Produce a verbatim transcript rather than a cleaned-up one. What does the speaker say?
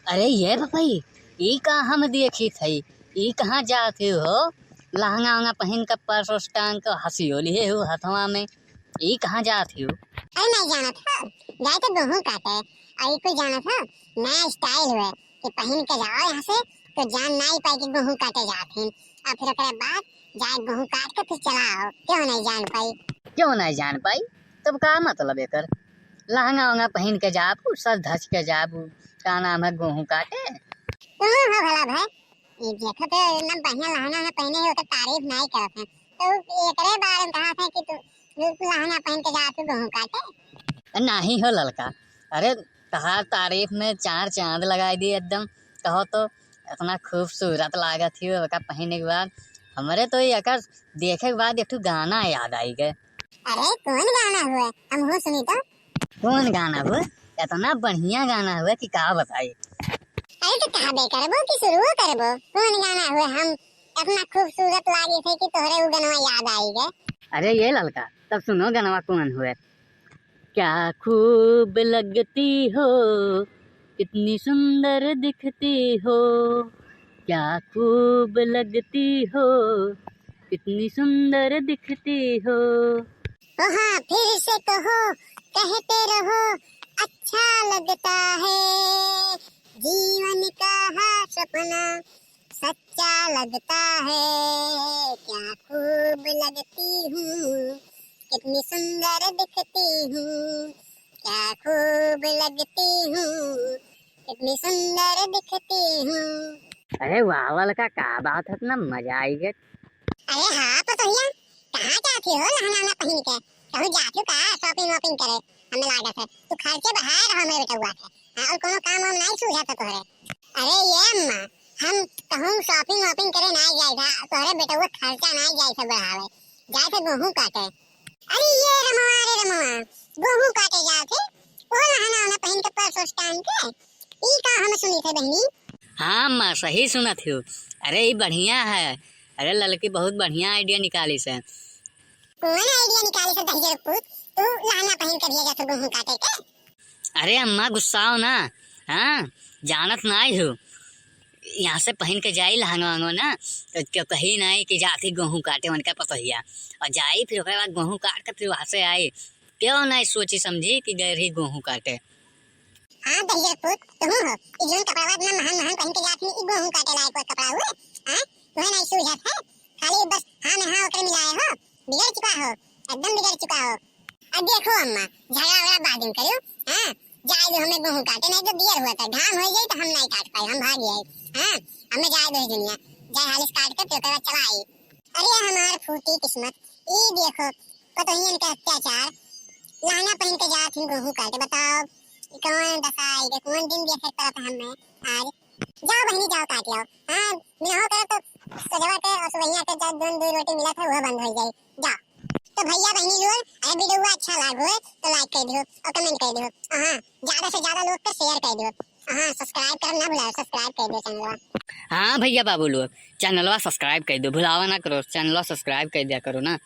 अरे ये बपई, ई का हम देखित हई? ई कहाँ जात ही हो? लहंगा वहंगा पहिन के पर्स वर्स टांग के हंसियो लिहे हो हथवा में। ई कहाँ जात ही हो? अरे नहीं जानत हो, जाए तो गेहूं काटे। अरे कुछ जानत हो, नया style हुए कि पहिन के जाओ यहाँ से, तो जान नहीं पाए कि गेहूं काटे जात ही। और फिर ओकरे बाद जाए गेहूं काट के फिर चला आओ, क्यों नहीं जान पाई? क्यों नहीं जान पाई? तब का मतलब एकर? लहंगा वहंगा पहिन के जाबू, सज धज के जाबू, का नाम है, गेहूं काटे? तू हो भला भाई, ये देखो तो एकदम बढ़िया लहंगा वहंगा पहिने है, ओकर तारीफ नहीं करत है, तो एकरे बारे में कहा थे कि तू, तू लहंगा पहिन के जात तू गेहूं काटे? नहीं हो ललका, अरे तहार तारीफ में चार चांद लगाई दी एकदम। कहो तो इतना खूबसूरत लागत ही ओका पहिने के बाद, हमरे तो ये एकर देखे के बाद एक ठो गाना याद आई गए। अरे कौन गाना हुए, हम हो सुनी तो। कौन गाना हुए? इतना बढ़िया गाना हुए कि का बताई। अरे तो कहबे करबो कि शुरू करबो? कौन गाना हुए, हम इतना खूबसूरत लागे थे कि तोहरे उ गनवा याद आई गए। अरे ये ललका, तब सुनो गनवा कौन हुए। क्या खूब लगती हो, कितनी सुंदर दिखती हो, क्या खूब लगती हो, कितनी सुंदर दिखती हो। ओ हाँ, फिर से कहो, कहते रहो, अच्छा लगता है, जीवन का हर सपना सच्चा लगता है, क्या खूब लगती हूँ, कितनी सुंदर दिखती हूँ, क्या खूब लगती हूँ, कितनी सुंदर दिखती हूँ। अरे वाह ललका, का बात है, इतना मजा आई गए। अरे हाँ पतोहिया, कहाँ जाती हो लहंगा वहंगा पहिन के? कहूँ जाती का shopping वॉपिंग करे? हमें लागत है तू खर्चे बढ़ाए रहो मेरे बेटउआ के। हाँ, और कोनो काम वाम नहीं सूझा था तोहरे? अरे ये अम्मा, हम कहूँ shopping वॉपिंग करे नहीं जाए था, तोहरे बेटउआ खर्चा नहीं जाए था बढ़ावे, जाए थे गेहूं काटे। अरे ये रमवा, अरे रमवा, गेहूं काटे जात है, वो लहंगा वहंगा पहिन के पर्स वर्स टांग के, ई का हम सुनी थे बहनी? हाँ अम्मा, सही सुनत हो। अरे ई बढ़िया है। अरे ललकी बहुत बढ़िया idea निकाली से। कौन idea निकाली से दहिजर पूत? तू लहंगा पहिन के दिया जात गेहूं काटे के? अरे अम्मा गुस्साओ ना, हाँ, जानत नाई हो, यहाँ से पहिन के जाई लहंगा वहंगा ना, तो क्यों कही नाई कि जाती गेहूं काटे उनका पतोहिया, और जाई फिर ओकरे बाद गेहूं काट के फिर वहाँ से आई, क्यों नाई सोची समझी कि गए रही गेहूं काटे। हाँ दहिजर पूत, तुहू हो, ई जौन कपड़वा इतना महंग महंग पहिन के जात ही, ई गेहूं काटे लायक कोई कपड़ा हुए? हाँ, तुहे नाई सूझत है, खाली बस हाँ में हाँ ओकरे मिलाए हो, बिगड़ चुका हो, एकदम बिगड़ चुका हो। अब देखो अम्मा, झगड़ा वगड़ा बाद में करियो, हाँ, जाए दो हमें गेहूं काटे, नहीं तो बियर हुआ था, घाम हो जाए तो हम नहीं काट पाए, हम भाग जाए, हाँ, हमें जाए दो दुनिया, जाए हालिस काट के फिर ओकरे बाद चला आई। अरे हमार फूटी किस्मत, ई देखो, पतोहियन के अत्याचार, लहंगा पहिन के जात ही गेहूं काटे, बताओ, ई कौन दशा आई गे, कौन दिन देखे पड़त हमें आज। जाओ बहनी, जाओ काट आओ। हाँ, बिना हो करे तो सजवा के और सुबहिया के जब दून दो रोटी मिलत है, वो बंद हो जाए। जाओ। तो भैया बहनी लोग, अगर video अच्छा लाग होए तो like कर दियो और comment कर दियो। हाँ, ज्यादा से ज्यादा लोग के share कर दियो। हाँ, subscribe करना ना भुलाओ, subscribe कर दियो channel। हाँ भैया बाबू लोग, channelवा subscribe कर दो, भुलावा ना करो, channelवा subscribe कर दिया करो ना।